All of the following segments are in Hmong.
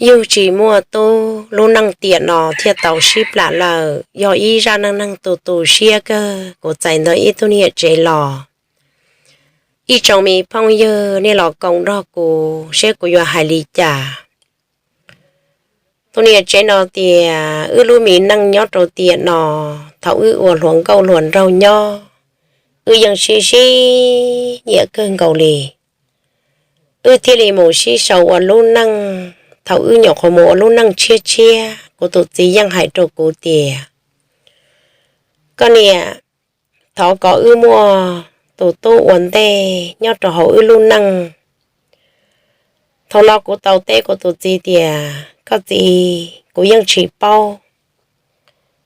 Yug tsis muaj tub, lub neej tiam no thiaj tau sib plam lawm. Yog ib zaj neej neeg tu tu siab kawg, kuv txais ntawm ib tug niam tsev los. Ib tsoom me phooj ywg, nej los koom nrog kuv saib kuv yuav hais li cas. Tus niam tsev no tias wb lub me neej nyob rau tiam no, thaum wb ua hluas nkauj hluas nraug nyob, wb yeej sib sib nyiam kawg nkaus li. Wb thiaj li mus sib sau ua lub neej. Thaum wb nyuam qhuav mus ua lub neej tshiab tshiab, kuv tus txiv yeej hais rau kuv tias, koj niam, thov kom wb muaj tus tub ua ntej nyob rau hauv wb lub neej. Thaum no kuv tau teb kuv tus txiv tias, koj txiv, kuv yeej tsis paub,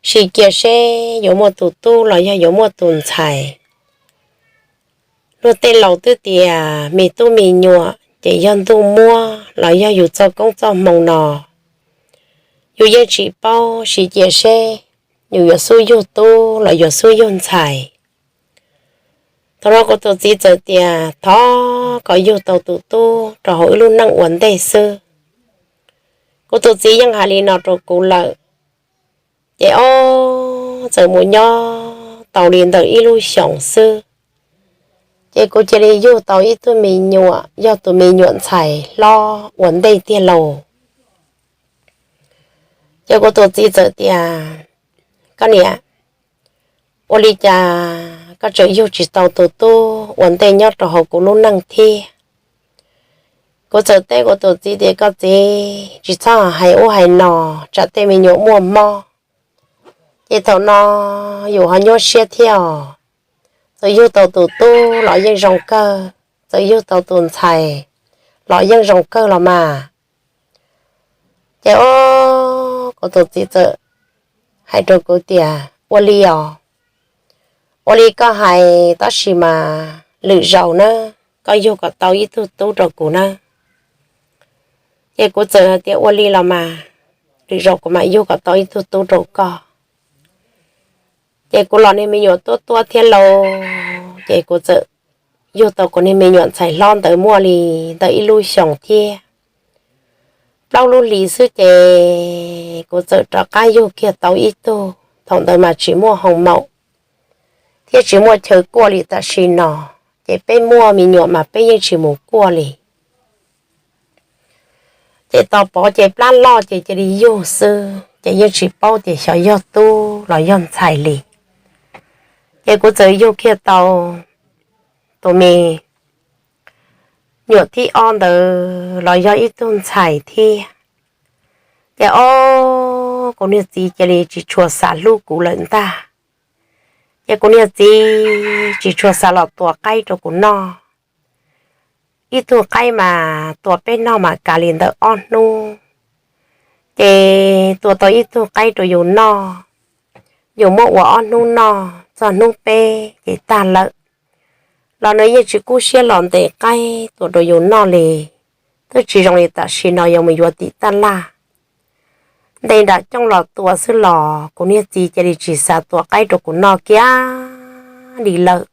sim cia seb yuav muaj tus tub los yog yuav muaj tus ntxhais. Luag tej laus twb tias me tub me nyuam ces yog ntuj muab los yog yus txoj koob txoj hmoo no, yus yeej tsis paub, sim cia seb yus yuav xub yug tub los yuav xub yug ntxhais. Thaum no kuv tus txiv txawm tias, thov kom yug tau tus tub rau hauv wb lub neej ua ntej xwb. Kuv tus txiv yeej hais li no rau kuv lawm. Ces ob, txawm mus nyob tau li ntawm ib lub xyoos xwb, ces kuv cia li yug tau ib tug me nyuam, yog tus me nyuam ntxhais hlob ua ntej tiag lauj. Ces kuv tus txiv txawm tias, koj niam, ua li cas koj tseem yug tsis tau tus tub ua ntej nyob rau hauv kuv lub neej thiab? Kuv txawm teb kuv tus txiv tias, koj txiv, tsis txhob hais ub hais no, tsam tej me nyuam muaj mob, ces thaum no yus ho nyuaj siab thiab os. Txawm yug tau tus tub los yeej zoo kawg, txawm yug tau tus ntxhais los yeej zoo kawg los mas. Ces ob, kuv tus txiv txawm hais rau kuv tias, ua li os, ua li koj hais, tab sis mas lwm zaus na, koj yug kom tau ib tug tub rau kuv na. Ces kuv txawm hais tias, ua li los mas, lwm zaus kuv mam yug kom tau ib tug tub rau koj. Ces kuv los niag me nyuam tuab tuab thiab lauj, ces kuv txawm yug tau kuv niag me nyuam ntxhais hlob ntawd muaj li ntawm ib lub xyoos thiab plaub lub hlis xwb, ces kuv txawm rov qab yug kiag tau ib tug. Thaum ntawd mas tsis muaj hoo maum thiab tsis muaj chaw kuaj li tam sim no, ces peb muaj me nyuam mas peb yeej tsis mus kuaj li. Ces tos pov ces plab loj ces cia li yug xwb, ces yeej tsis paub tias xyov yog tub los yog ntxhais li. Ces kuv txawm yug kiag tau tus me nyuam thib ob ntawd los yog ib tug ntxhais thiab. Ces ob, kuv niag txiv cia li tsis tshua xav hlub kuv lawm ntag. Ces kuv niag txiv tsis tshua xav los tua qaib rau kuv noj. Ib tug qaib mas tua peb noj mas kav li ntawm ob hnub. Ces tua tau ib tug qaib rau yus noj, yus muab ua ob hnub noj, txog hnub peb ces tag lawm. Los nws yeej tsis kub siab los ntes qaib tua rau yus noj li. Twb tsis zoo li tam sim no yus mus yuav tim taj laj, ntes nram cooj los tua xwb los kuv niag txiv cia li tsis xav tua qaib rau kuv noj kiag li lawm.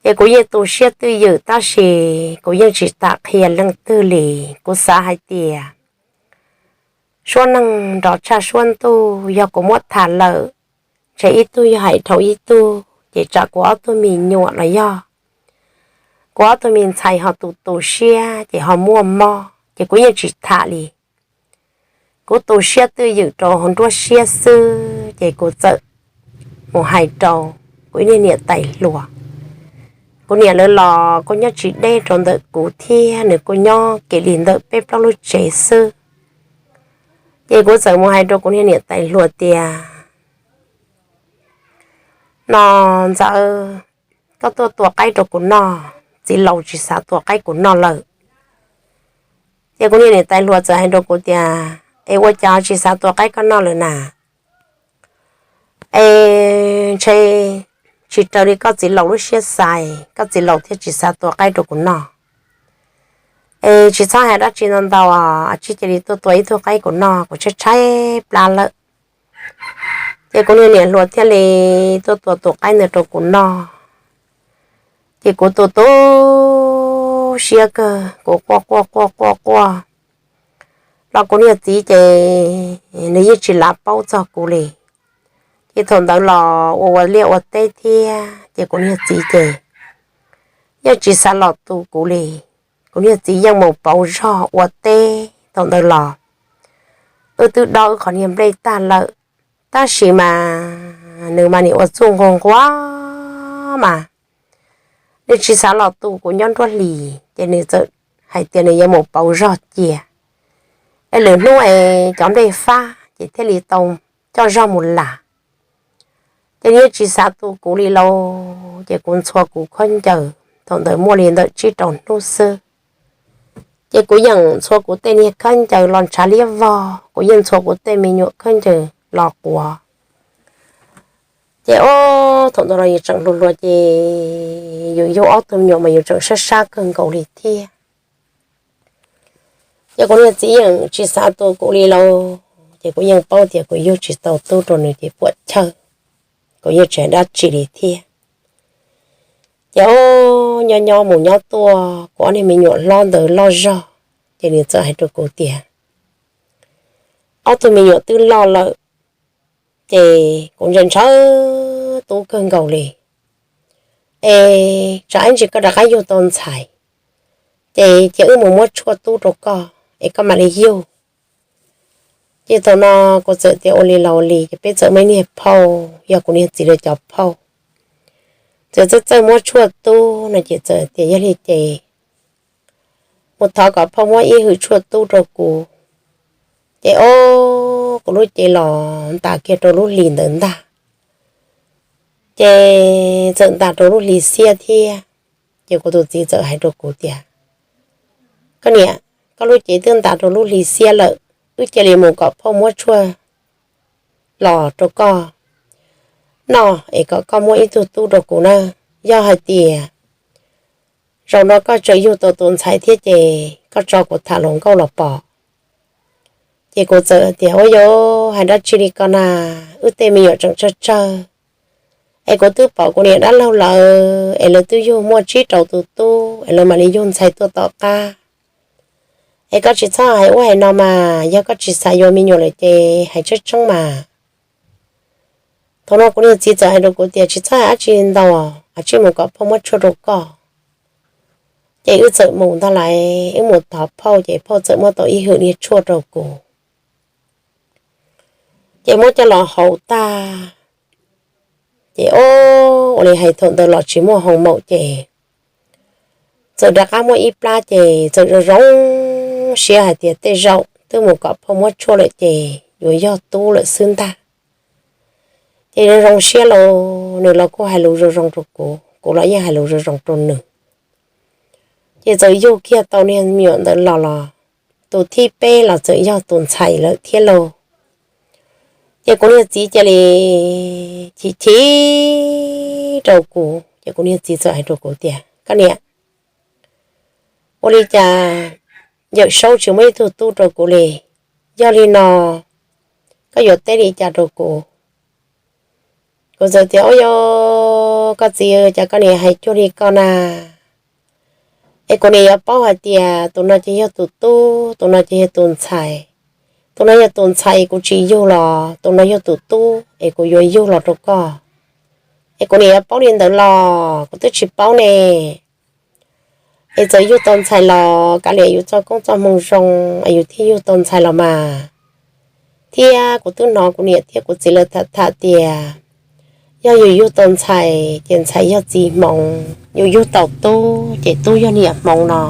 Ces kuv yeej tu siab twj ywm tab sis kuv yeej tsis tas qhia leej twg li. Kuv xav hais tias suab neeg nrov tshaj suab ntuj, yog kuv muab tham lawm, ntshe ib tug yog hais dhau ib tug, ces tsam kuv ob tug me nyuam los yog kuv ob tug me ntxhais ho tu tu siab ces ho muaj mob, ces kuv yeej tsis tham li. Kuv tu siab twj ywm rau hauv nruab siab xwb, ces kuv txawm mus hais rau kuv ib niag niam tais hluas. Kuv niam lawv los kuj nyob tsis deb rau ntawm kuv thiab, nws kuj nyob kev li ntawm peb plaub lub tsev xwb. Ces kuv txawm mus hais rau kuv niag niam tais hluas tias, no ntxawm, koj tuaj tua qaib rau kuv noj, txiv laus tsis xav tua qaib kuv noj lawm. Ces kuv niag niam tais hluas txawm hais rau kuv tias, es ua cas tsis xav tua qaib koj noj lawm na? Es ntshe tsis raws li koj txiv laus lub siab xav, koj txiv laus thiaj tsis xav tua qaib rau kuv noj. Es tsis txhob hais dab tsi ntau ntau, cia li tuaj tua ib tug qaib kuv noj, kuv tshaib tshaib plab lawm. Ces kuv niag niam hluas thiaj li tuaj tua tus qaib ntawd rau kuv noj. Ces kuv tu tu siab kawg, kuv quaj quaj quaj quaj quaj. los kuv niag txiv ces nws yeej tsis lav paub txog kuv li. Ces thaum ntawd los ua ua liaj ua teb thiab ces kuv niag txiv ces yeej tsis xav los tu kuv li. Kuv niag txiv yeej mus pauv zog ua teb thaum ntawd los wb twb dob wb qhov niag nplej tag lawm, tab sis mas nws mas nim ua txuj nquag nquag mas nws tsis xav los tu kuv nyob nruab hlis ces nws txawm hais tias nws yuav mus pauv zog cia, es lwm hnub es cov nplej fab ces thiaj li tau coj zog mus las. Ces nws yeej tsis xav tu kuv li lauj, ces kuv ntxhua kuv khaub ncaws, thaum ntawd muaj li ntawm tsib rau hnub xwb. Ces kuv yeej ntxhua kuv tej niag khaub ncaws los ntshav liab vog, kuv yeej ntxhua kuv tej me nyuam khaub ncaws los quav. Ces ob thaum ntawd los yus tseem hluas hluas ces yus yug ob tug me nyuam mas yus tseem sab sab kawg nkaus li thiab. Ces kuv niag txiv yeej tsis xav tu kuv li lauj, ces kuv yeej paub tias kuv yug tsis tau tub rau nws ces puam chawj, kuv yeej tsis hais dab tsi li thiab. Ces ob nyob nyob mus nyob tuaj, kuv ob niag me nyuam hlob ntawd loj zog, ces nws txawm hais rau kuv tias, ob tug me nyuam twb loj lawm, ces kuv ntshaw ntshaw tub kawg nkaus li. Es tsam ib ntsis koj rov qab yug tau ntxhais, ces cia wb mus muab tshuaj tub rau koj es koj mam li yug. Ces thaum no kuv txawm tias ua li los ua li, ces peb txawm muaj ib niag phauj, yog kuv niag txiv lawv cov phauj, txawm txawj txawj muab tshuaj tub no, ces txawm tias yog li ces mus thov kom phauj muab ib hwm tshuaj tub rau kuv. Ces ob kuv lub cev los ntas kiag rau lub hlis ntawd ntag, ces txawm ntas rau lub hli xiab thiab. Ces kuv tus txiv txawm hais rau kuv tias, koj niam, koj lub cev twb ntas rau lub hli xiab lawm, wb cia li mus kom phauj muab tshuaj los rau koj noj es kom koj muab ib tug tub rau kuv na. Yog hais tias zaum no koj tseem yug tau tus ntxhais thiab ces koj tso kuv tham hluas nkauj los pom. Ces kuv txawm tias, ua yog hais dab tsi li ko na, wb tej me nyuam tseem tsawg tsawg, es kuv twb pom kuv niam dab laug lawv es lawv twb yug muaj tsib rau tus tub es lawv mam li yug ntxhais tuaj tom qab. Es koj tsis txhob hais ub hais no mas, yog koj tsis xav yuav me nyuam lawm ces hais tseeb tseeb mas. Thaum no kuv niag txiv txawm hais rau kuv tias, tsis txhob hais dab tsi ntau, cia li mus kom phauj muab tshuaj rau koj. Ces wb txawm mus ntag lauj, wb mus thov phauj ces phauj txawm muab tau ib hwm niag tshuaj rau kuv. Ces muab coj los haus tag, ces ob ua li hais thaum ntawd los tsis muaj hoo maum ces txawm rov qab muaj ib plab ces txawm zoo zoo siab hais tias tej zaum twb mus kom phauj muab tshuaj lawm ces yuav yog tub lawm xwb ntag. Ces zoo zoo siab los nws los kuj hais lus zoo zoo rau kuv, kuv los yeej hais lus zoo zoo rau nws. Ces txawm yug kiag tau niag me nyuam ntawd los los tus thib peb los txawm yog tus ntxhais lawm thiab lauj. Ces kuv niag txiv cia li chim chim rau kuv, ces kuv niag txiv txawm hais rau kuv tias, koj niam, ua li cas Yawm Saub tsis muab ib tug tub rau kuv li? Yog li no koj yuav teb li cas rau kuv? Kuv txawm tias, ua yog koj txiv, cas koj niam hais cuag li ko na, es kuv niam yuav paub hais tias tus no ces yog tus tub, tus no ces yog tus ntxhais. Tus no yog tus ntxhais kuv tsis yug los tus no yog tus tub es kuv yuav yug los rau koj. Es kuv niam yuav paub li ntawd los kuv twb tsis paub ne. Es txawm yug tau ntxhais los kav liam yus txoj koob txoj hmoo zoo es yus thiaj yug tau ntxhais los mas. Thiab kuv twb hnov kuv niam thiab kuv txiv lawv tham tham tias yog yus yug tau ntxhais ces ntxhais yog txiv hmoov, yus yug tau tub ces tub yog niam hmoov no.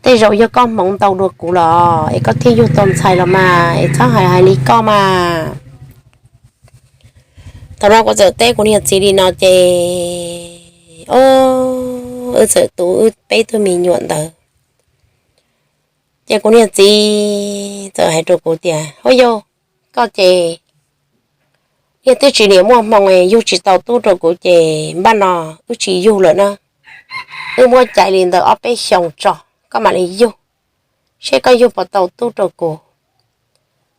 Tej zaum yog koj hmoov ntau dua kuv los es koj thiaj yug tau ntxhais los mas, es txhob hais hais li koj mas. Thaum no kuv txawm teb kuv niag txiv li no ces, o, wb txawm tu wb peb tug me nyuam ntawd. Ces kuv niag txiv txawm hais rau kuv tias, huab yau, koj ces niag twb tsis niam muaj hmoo, yug tsis tau tub rau kuv ces npaj no wb tsis yug lawm na. Wb muab cais li ntawd ob peb xyoos tso, koj mam li yug, seb koj yug puas tau tub rau kuv.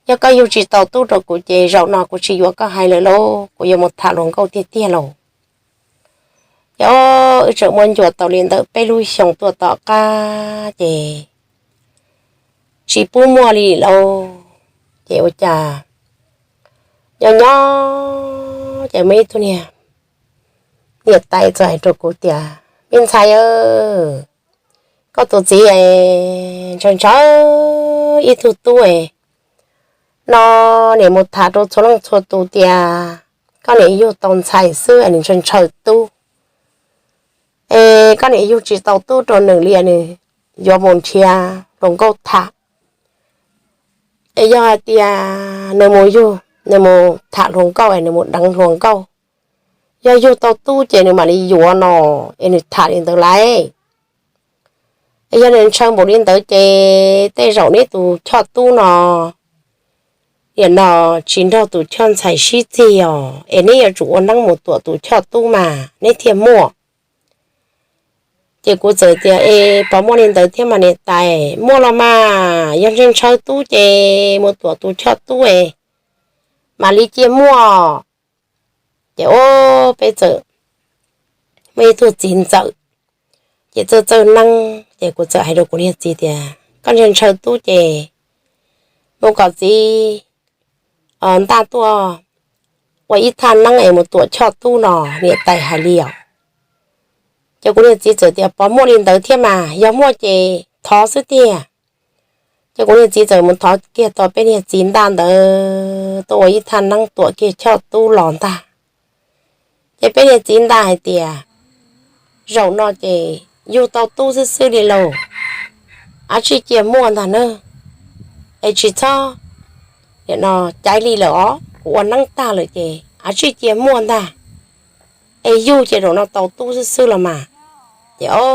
Yog koj yug tsis tau tub rau kuv ces zaum no kuv tsis yuav koj hais lawm lauj, kuv yuav mus tham hluas nkauj tiag tiag lauj. Ces wb tseem muab ncuas tau li ntawm peb lub xyoos tuaj tom qab ces tsis pub muaj li lauj. Ces ua cas nyob nyob ces muaj ib tug niam, niam tais txawm hais rau kuv tias, Me ntxhais, koj tus txiv ntshaw ntshaw ib tug tub no, niam mus tham rau txhua leej txhua tus tias koj niam yug tau ntxhais xwb es nws ntshaw ntshaw tub, es koj niam yug tsis tau tub rau nws li, nws yuav mus nrhiav hluas nkauj tham. Es yog hais tias nws mus yug, nws mus tham hluas nkauj es nws mus deev hluas nkauj, yog yug tau tub ces nws mam li yuav no, es nws tham li ntawd laiv. Es yog nws ntshaw npaum li ntawd ces tej zaum neb tus choj tub no, nim no tsis nrog tus choj ntxhais sib txig os, es neb yuav tsum ua neeb mus tuam tus choj tub mas neb thiaj muaj. Ces kuv txawm tias, Es puas muaj li ntawd thiab mas niam tais? Muaj los mas, yog ntshaw ntshaw tub ces mus tuam tus choj tub es mam li cia muaj. Ces ua peb txawm muaj ib tug txiv ntxawm, ces txawj txawj neeb, ces kuv txawm hais rau kuv niag txiv tias, Koj ntshaw ntshaw tub ces mus kom txiv ntaj tuaj ua ib thaj neeb es mus tuam choj tub no, niam tais hais li os. Ces kuv niag txiv txawm tias, Puas muaj li ntawd thiab mas? Yog muaj ces thov xwb tiag. Ces kuv niag txiv txawm mus thov kiag tau peb niag txiv ntaj ntawd tuaj ua ib thaj neeb tuam kiag choj tub los ntag. Ces peb niag txiv ntaj hais tias, Zaum no ces yug tau tub xwb xwb li lauj, av tsij cia muaj ntag na. Es tsis txhob, nim no caiv li lawm os, kuv ua neeb tag lawm ces av tsij cia muaj ntag. Es yug ces zaum no tau tub xwb xwb los mas. Ces o,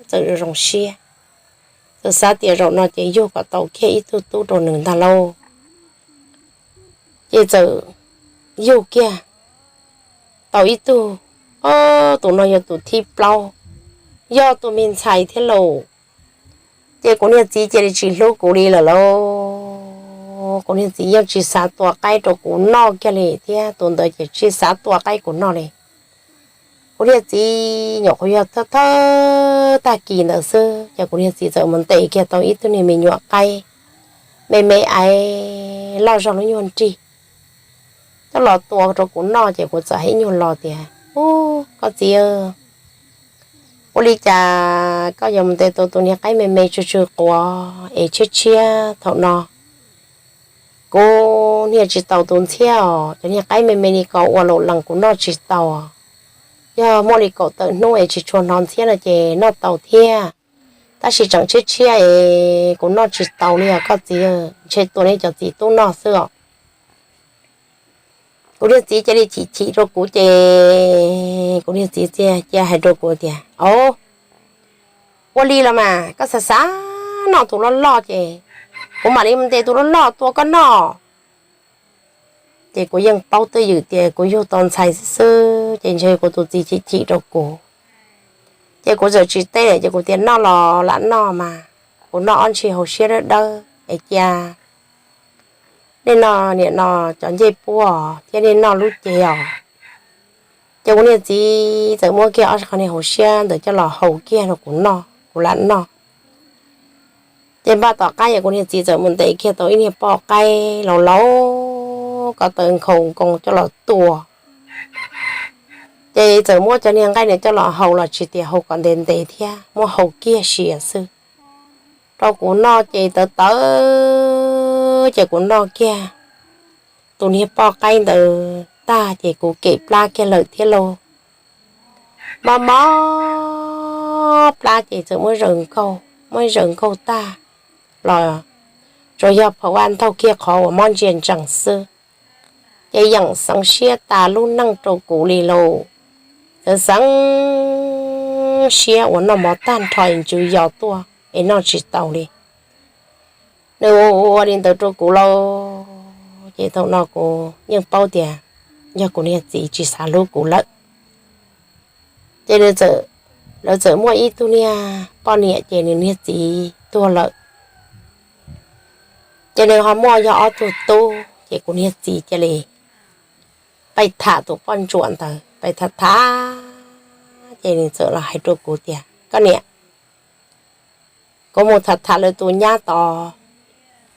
txawm zoo siab, txawm xav tias zaum no ces yug kom tau kiag ib tug tub rau nws ntag lauj. Ces txawm yug kiag tau ib tug, o, tus no yog tus thib plaub, yog tus me ntxhais thiab lauj. Ces kuv niag txiv cia li tsis hlub kuv li lawm lauj. Kuv niag txiv yeej tsis xav tua qaib rau kuv noj kiag li thiab, tus ntawd ces tsis xav tua qaib kuv noj li. Kuv niag txiv nyuam qhuav yog thawj thawj tag kis ntawd xwb ces kuv niag txiv txawm mus ntes kiag tau ib tug niag me nyuam qaib me me aiv loj zog lub nyuag nrig coj los tua rau kuv noj. Ces kuv txawm hais ib nyuag lo tias, Ub, koj txiv, ua li cas koj yuav mus ntes tau tus niag qaib me me tsw tsw quav es tshiab tshiab thaum no? Kuv hnia tsis tau tus ntxhiab os, cov niag qaib me me li ko ua laus lees kuv noj tsis tau. Yog muaj li kaum tawm hnub es tsis tshua hnov ntxhiab no ces noj tau thiab, tab sis tseem tshiab tshiab es kuv noj tsis tau li os koj txiv, ntshe tua nej cov txiv tub noj xwb os. Kuv niag txiv cia li chim chim rau kuv ces kuv niag txiv cia hais rau kuv tias, Au, ua li los mas koj xav xav noj tus loj loj ces kuv mam li mus ntes tus loj loj tua koj noj. Ces kuv yeej paub twj ywm tias kuv yug tau ntxhais xwb xwb ces ntshe kuv tus txiv chim chim rau kuv. Ces kuv txawm tsis teb lawm ces kuv tias, Noj los lam noj mas, kuv noj ob ntshis hauv siab dawb dawb es cia nej noj nim no cov ncej puab thiab nej noj lub cev os. Ces kuv niag txiv txawm muab kiag ob qho niag hauv siab ntawd coj los hau kiag rau kuv noj, kuv lam noj. Ces npaj tom qab es kuv niag txiv txawm mus ntes kiag tau ib niag poj qaib laus laus ko taw nkhaus nkoos coj los tua. Ces txawm muab cov niag nqaij ntawd coj los hau los tsis tias hau kom ntev ntev thiab, muab hau kiag sia xwb rau kuv noj ces tawv tawv ces kuv noj kiag tus niag poj qaib ntawd tag ces kuv kem plab kiag lawm thiab lauj. Mob mob plab ces txawm muab zaws nkaug, muab zaws nkaug tag los tsuas yog phaum vaj ntaug kiag qhov uas mob ntsia ntsees xwb. Ces yeem xeev siab tas lub neej rau kuv li lauj. Xeev xeev siab uas noj mov tag nrho es ntsws yos tuaj es noj tsis tau li. Nws ua ua li ntawd rau kuv lauj. Ces thaum no kuv yeej paub tias yog kuv niag txiv tsis xav hlub kuv lawm. Ces nws txawm, lawv txawm muaj ib tug niag poj niam ces nws niag txiv tuag lawm. Ces nws ho muaj yog ob tug tub ces kuv niag txiv cia li pais tham tus poj ntsuam ntawd, pais tham tham ces nws txawm los hais rau kuv tias, Koj niam, kuv mus tham tham lawv tus nyab tod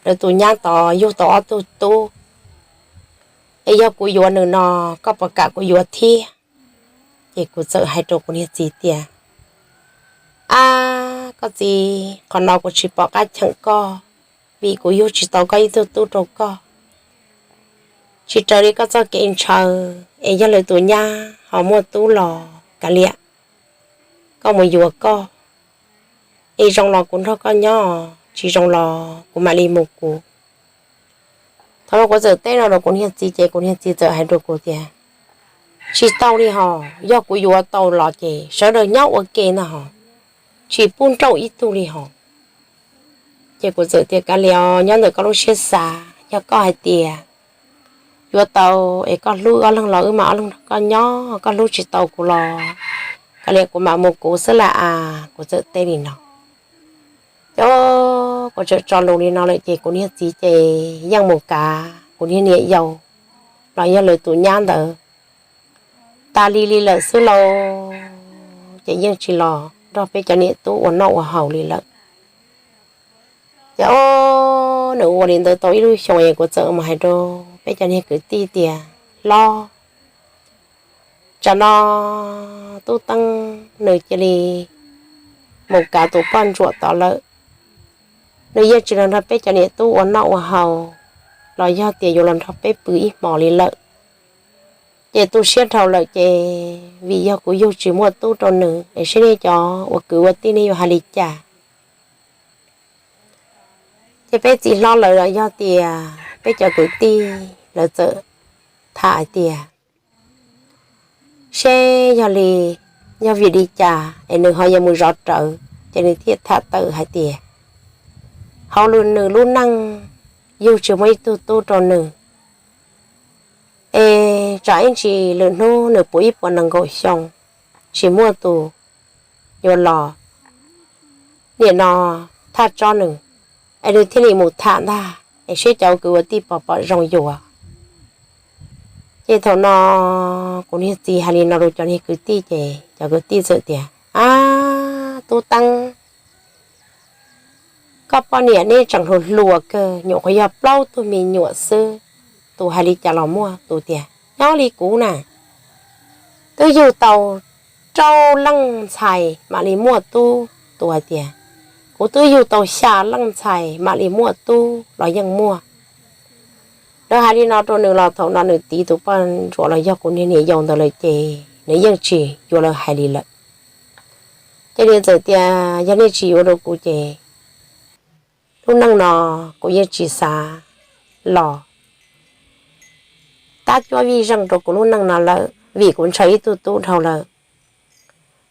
lawv tus nyab tod yug tau ob tug tub, es yog kuv yuav nws no, koj puas kam kuv yuav thiab? Ces kuv txawm hais rau kuv niag txiv tias, Ab, koj txiv, qhov no kuv tsis pom qab cheem koj, vim kuv yug tsis tau koj ib tug tub rau koj. Tsis raws li koj txoj kev ntshaw, es yog lawv tus nyab ho muaj tub los kav liam, koj mus yuav koj, es zoo los kuv nrog koj nyob, tsis zoo los kuv mam li mus kuv. Thaum no kuv txawm teb no rau kuv niag txiv ces kuv niag txiv txawm hais rau kuv tias, Tsis tau li hos, yog kuv yuav tau los ces sawv daws nyob ua ke ntag hos, tsis pub nrauj ib tug li hos. Ces kuv txawm tias, Kav liam os, nyob ntawm koj lub siab xav, yog koj hais tias yuav tau es koj hlub ob leeg los wb mam ob leeg nrog koj nyob, koj hlub tsis tau kuv los kav liam kuv mam mus kuv xwb las as. Kuv txawm teb li no. Ces kuv txawm tso lus li no lawm ces kuv niag txiv ces yeej mus kav kuv niag niam yau los yog lawv tus nyab ntawd tas li li lawm xwb lauj. Ces yeej tsis los nrog peb cov niam tub ua noj ua haus li lawm. Ces o, nws ua li ntawd tau ib lub xyoos es kuv txawm mus hais rau peb cov niag kwv tij tias, Hlob, tsam no tub Teeb nws cia li mus kav tus poj ntsuam tod lawm, nws yeej tsis los nrog peb cov niam tub ua noj ua haus los yog tias yuav los nrog peb pw ib hmos li lawm. Ces tu siab dhau lawm ces vim yog kuv yug tsis muaj tub rau nws es seb nej cov ua kwv ua tij nej yuav hais li cas? Ces peb txiv hlob lawv los yog tias peb cov kwv tij lawv txawm tham hais tias, Seb yog li, yog vim li cas es nws ho yuav mus zov rawv? Ces nws thiaj tham tawm hais tias, hauv nws lub neej yug tsis muaj ib tug tub rau nws, es tsam ib ntsis lwm hnub nws puv ib puas nees nkaum xyoo tsis muaj tus yuav los, nim no thaj tsob nws, es nws thiaj li mus tham ntag es seb cov kwv ua tij pom pom zoo yuav. Ces thaum no kuv niag txiv hais li no rau cov niag kwv tij ces cov kwv tij txawm tias, Ab, tub Teeb, koj poj niam neb tseem hluas hluas kawg, nyuam qhuav yog plaub tug me nyuam xwb, tus hais li cas los muaj, tus tias nyob li kuv na, twb yug tau rau leej ntxhais mam li muaj tub, tus hais tias kuv twb yug tau xya leej ntxhais mam li muaj tub los yeej muaj. Lawv hais li no rau nws los thaum no nws tiv tus poj ntsuam los yog kuv niag niam yau ntawd lawm ces nws yeej tsis yuav lawv hais li lawm. Ces nws txawm tias yog nej tsis yuav rau kuv ces lub neej no kuv yeej tsis xav los tab cuab vij zeej rau kuv lub neej no lawm vim kuv ntshaw ib tug tub dhau lawm.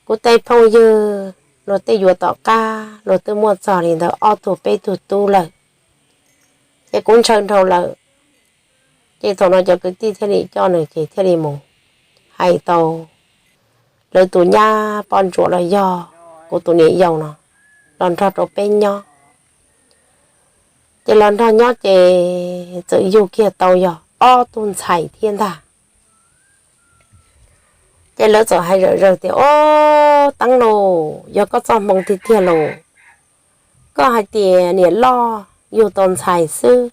Kuv tej phooj ywg luag tej yuav tom qab luag twb muaj txog li ntawd ob tug peb tug tub lawm, ces kuv ntshaw dhau lawm. Ces thaum no cov kwv tij thiaj li coj nws ces thiaj li mus hais tau lawv tus nyab poj ntsuam los yog kuv tus niam yau no los nrog rau peb nyob. Ces los nrog nyob ces txawm yug kiag tau yog ob tug ntxhais thiab ntag. Ces lawv txawm hais zawm zawg tias, Ob, Teeb lauj, yog koj txoj hmoo tiag tiag lauj, koj hais tias niam loj yug tau ntxhais xwb,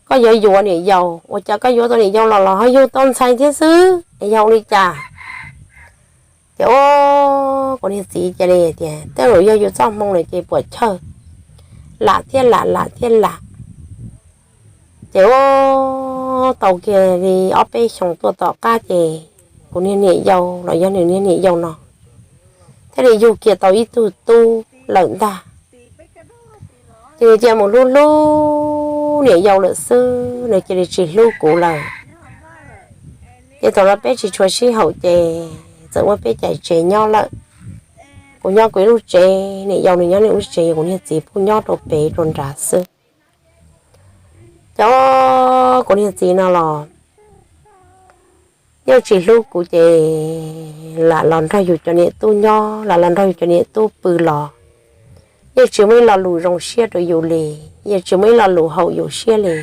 koj yuav yuav niam yau, ua cas koj yuav tau niam yau los los ho yug tau ntxhais thiab xwb, yog ua li cas? Ces o, kuv niag txiv cia li tias tej zaum yog yus txoj hmoo lawm ces puam chawj, lam thiab lam, lam thiab lam. Ces o, tau kiag li ob peb xyoos tuaj tom qab ces kuv niag niam yau los yog nws niag niam yau no thiaj li yug kiag tau ib tug tub lawm ntag. Ces nws cia mus hlub hlub niam yau lawm xwb, nws cia li tsis hlub kuv lawm. Ces thaum no peb tsis tshua sib haum ces txawm muab peb cais tsev nyob lawm. Kuv nyob kuv ib lub tsev, niam yau nws nyob nws lub tsev, kuv niag txiv pheej nyob rau pem rau nrad xwb. Ces kuv niag txiv no los yeej tsis hlub kuv ces lam los nrog yus cov niam tub nyob, lam los nrog yus cov niam tub pw los yeej tsis muaj ib lo lus zoo siab rau yus li, yeej tsis muaj ib lo lus haum yus siab li.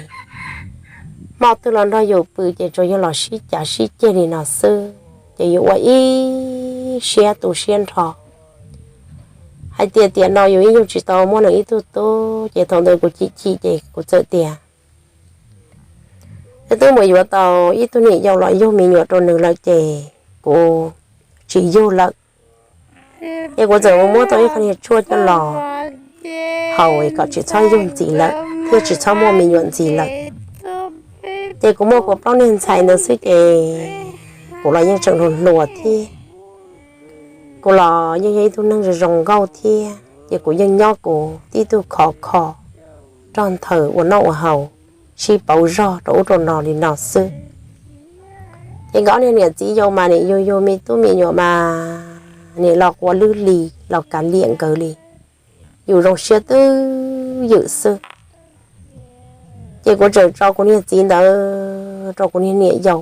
Hmo twg los nrog yus pw ces tsuas yog los sib cav sib ceg li no xwb, ces yus ua ib siab tu siab nrho. hais tias tiam no yus yeej yug tsis tau muaj nws ib tug tub. Ces thaum ntawd kuv chim chim ces kuv txawm tias, twb mus yuav tau ib tug niam yau los yug me nyuam rau nws lawm ces kuv tsis yug lawm. Ces kuv txawm mus muab tau ib qho niag tshuaj coj los haus kom tsis txhob yug ntxiv lawm thiab tsis txhob muaj me nyuam ntxiv lawm. Ces kuv muaj kuv plaub niag ntxhais ntawd xwb ces kuv los yeej tseem hluas hluas thiab. Kuv los yeej yog ib tug neeg zoo zoo nkauj thiab ces kuv yeej nyob kuv tib tug khov kho rog nthaws ua noj ua haus, sib pauv zog rau ub rau no li no xwb. Ces nkawd ob niag niam txiv yau mas nim yug yug me tub me nyuam mas nim los quav lwb li, los kav liam nkawd li, yus zoo siab twb ywm xwb. Ces kuv tseem tso kuv niag txiv ntawd rau kuv niag niam yau.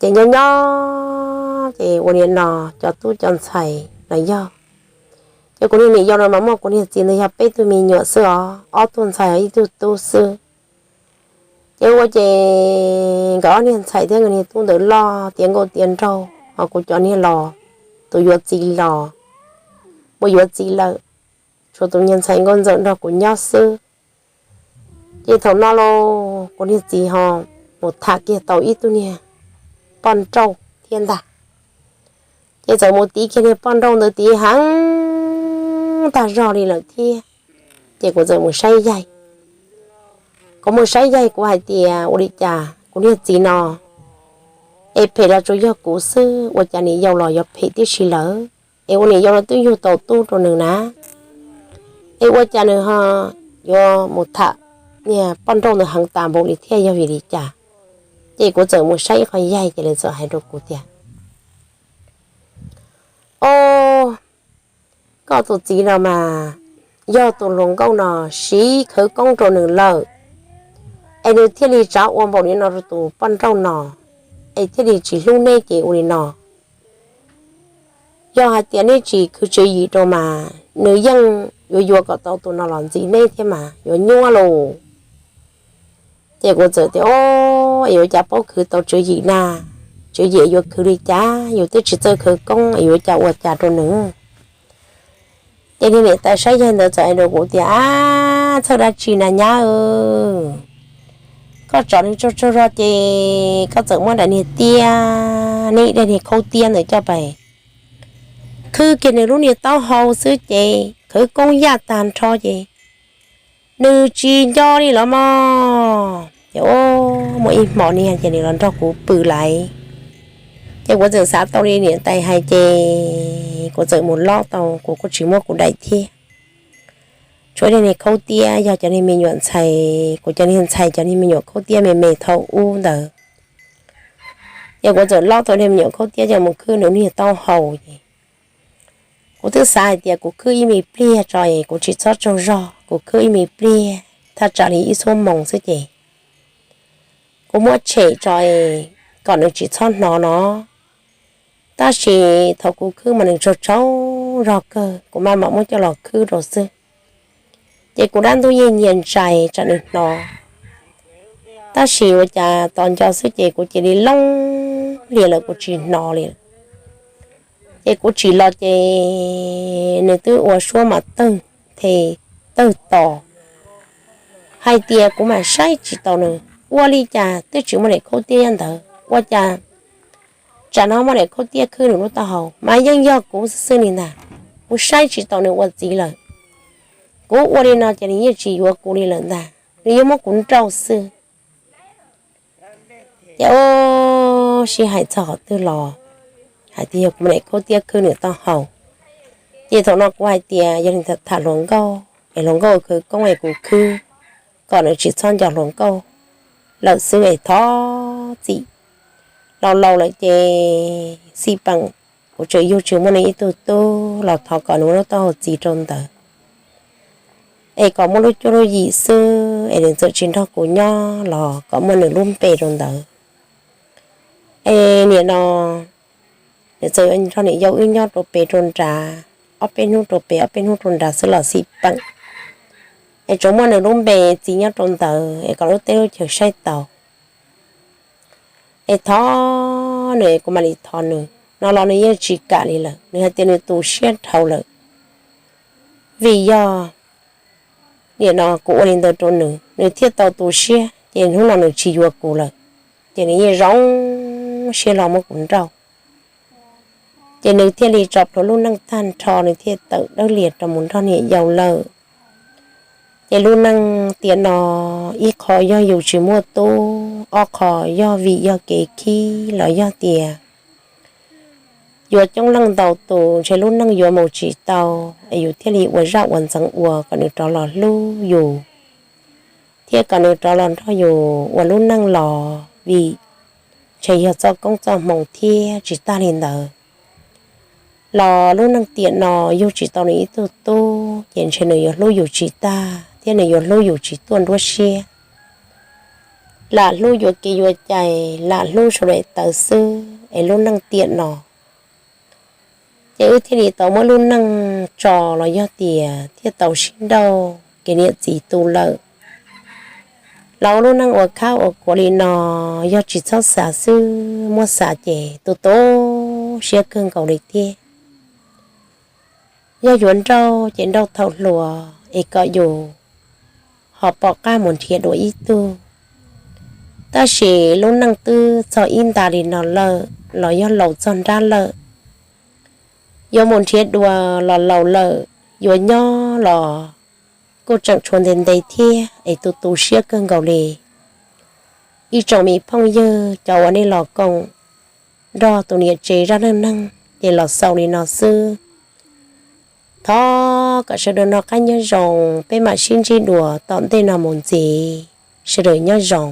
Ces nyob nyob ces ua li no, cov tub cov ntxhais los yog, ces kuv niag niam yau no mas muaj kuv niag txiv ntawd yog peb tug me nyuam xwb os, ob tug ntxhais ib tug tub xwb. Ces ua ces nkawd ob niag ntxhais thiab nkawd niag tub ntawd loj tiav nkauj tiav nraug, ho kuv cov niag los, tus yuav txiv los mus yuav txiv lawm, tshuav tus niag ntxhais nkauj ntxawm nrog kuv nyob xwb. Ces thaum no los kuv niag txiv ho mus tham kiag tau ib tug niag poj nrauj thiab ntag. Ces txawm mus tiv kiag niag poj nrauj ntawd tiv heev tag zog li lawm thiab. Ces kuv txawm mus saib yaig. Kuv mus saib yaig kuv hais tias ua li cas kuv niag txiv no es phem los tsuas yog kuv xwb, ua cas niam yau los yuav phem tib si lawm, es ua niam yau los twb yug tau tub rau nws na, es ua cas nws ho yuav mus tham niag poj nrauj ntawd heev tas npaum li thiab yog vim li cas? Ces kuv txawm mus saib ib qho yaig ces lawv txawm hais rau kuv tias, o, koj tus txiv no mas yog tus hluas nkauj no siv khawv koob rau nws lawm, es nws thiaj li tsav ua npaum li no rau tus poj nrauj no, es thiaj li tsis hlub neb ces ua li no. Yog hais tias neb tsis khwv tswv yim rau mas nws yeej yuav yuav kom tau tus no los ntxiv neb thiab mas yuav nyuaj lauj. Ces kuv txawm tias, o, es yuav cas paub khwv tau tswv yim na, tswv yim yuav khwv li cas, yus twb tsis txawj khawv koob es yuav cas ua cas rau nws. Ces niag niam tais saib yaig ntawd txawm hais rau kuv tias, ab, txhawj dab tsi na nyab, koj tsom nws tsaug tsaug zog ces koj txawm muab daim niag tiab, neb daim niag khaub tiab ntawd coj pais khwb kiag nws lub niag taub hau xwb ces khawv koob yaj tag nrho ces nws tsis nco li los mas. Ces muaj ib hmo niag ces nws los nrog kuv pw lawm. Ces kuv txawm xav tau li niam tais hais ces kuv txawm mus lob tau, kuv kuj tsis muab kuv daim thiab. Tshuav niag khaub tiab yog cov niag me nyuam ntxhais, kuv cov niag ntxhais cov niag me nyuam khaub tiab me me thaum ub ntawd. Ces kuv txawm lob tau niag me nyuam khaub tiab coj mus khwb nws niag taub hau ces kuv twb xav hais tias kuv khwb ib me pliag tso es kuv tsis txhob tsaug zog, kuv khwb ib me pliag thaj tsam li ib xuab moos xwb ces kuv muab tshem tso es kom nws tsis txhob hnov no. Tab sis thaum kuv khwb mas nws tsaug tsaug zog kawg, kuv maj mam muab coj los khwb rau xwb. Ces kuv dab ntub yeej nyias ntsais tsam nws hnov, tab sis ua cas tos nco xwb ces kuv cia li loob lias lawm kuv tsis hnov li. Ces kuv tsim los ces nws twb ua suab mas tawg, tawg tos hais tias kuv mam saib tsis taus nws. Ua li cas twb tsis muaj daim khaub tiab ntawd, ua cas tsam no muaj daim khaub tiab khwb nws lub taub hau mas yeej yog kuv xwb xwb li ntag. Kuv saib tsis taus nws ua txiv lawm. Kuv ua li no ces nws yeej tsis yuav kuv li lawm ntag, nws yuav muab kuv nrauj xwb. Ces sib hais txog qhov twg los hais tias yog kuv muaj daim khaub tiab khwb nws taub hau. Ces thaum no kuv hais tias yog li ntawd tham hluas nkauj es hluas nkauj khawv koob es kuv khwb kom nws tsis txhob nco hluas nkauj lawm xwb es thov txim. Laus laus lawm ces xij peem, kuv tseem yug tsis muaj nws ib tug tub los thov kom nws ua lub taub hau txiv rau ntawd es kom muaj lub cuab lub yim xwb es nws txawm tsis nrog kuv nyob los kom muaj nws lub npe rau ntawd. Es nim no nws txawm nrog niam yau wb nyob rau pem rau nrad, ob peb hnub rau pem ob peb hnub rau nrad xwb los xij peem, es tsuas muaj nws lub npe txiv nyob rau ntawd es kom lub teb lub chaw saib taus. Es thov nws es kuv mam li thov nws no los nws yeej tsis kam li lawm, nws hais tias nws tu siab dhau lawm. Vim yog nim no kuv ua li ntawd rau nws, nws thiaj tau tu siab, ces hnub no nws tsis yuav kuv lawm, ces nws yeej zoo siab los muab kuv nrauj. Ces nws thiaj li tso plhuav lub neej tag nrho, nws thiaj tawm dawb lias rau mus nrog niam yau lawm. Ces lub neej tiam no, ib qho yog yus tsis muaj tub, ob qho yog vim yog kev khib los yog tias yuav coob leej ntau tus ntshe lub neej yuav mus tsis tau, es yus thiaj li ua zaj ua ntxeev ua kom nws rov los hlub yus, thiab kom nws rov los nrog yus ua lub neej los vim ntshe yog txoj koob txoj hmoo thiab tsis tag li ntawd los lub neej tiam no yug tsis tau nws ib tug tub ces ntshe nws yuav hlub yus tsis tag thiab nws yuav hlub yus tsis tuaj nruab siab. Lam hlub yuav kev yuav cai, lam hlub sawv daws tawv xwb es lub neej tiam no ces wb thiaj li tau muab lub neej tso los yog tias thiaj tau sib nrauj kev niam txiv tu lawm. Los ua lub neej ua khab ua khuav li no, yog tsis txhob xav xwb, muab xav ces tu tu siab kawg nkaus li thiab. Yog yuav nrauj ces nrauj thaum hluas es kom yus ho pom qab mus nrhiav dua ib tug. Tab sis lub neej twb txog ib nta li no lawm los yog laus txog nrab lawm, yuav mus nrhiav dua los laus lawm, yuav nyob los kuj tseem tshuav ntev ntev thiab es tu tu siab kawg nkaus li. Ib tsoom me phooj ywg cov uas nej los koom nrog tus niam tsev zaj neej neeg ces los xaus li no xwb. Thov kom sawv daws noj qab nyob zoo, peb mam sib ntsib dua tom ntej no mus ntxiv. Sawv daws nyob zoo.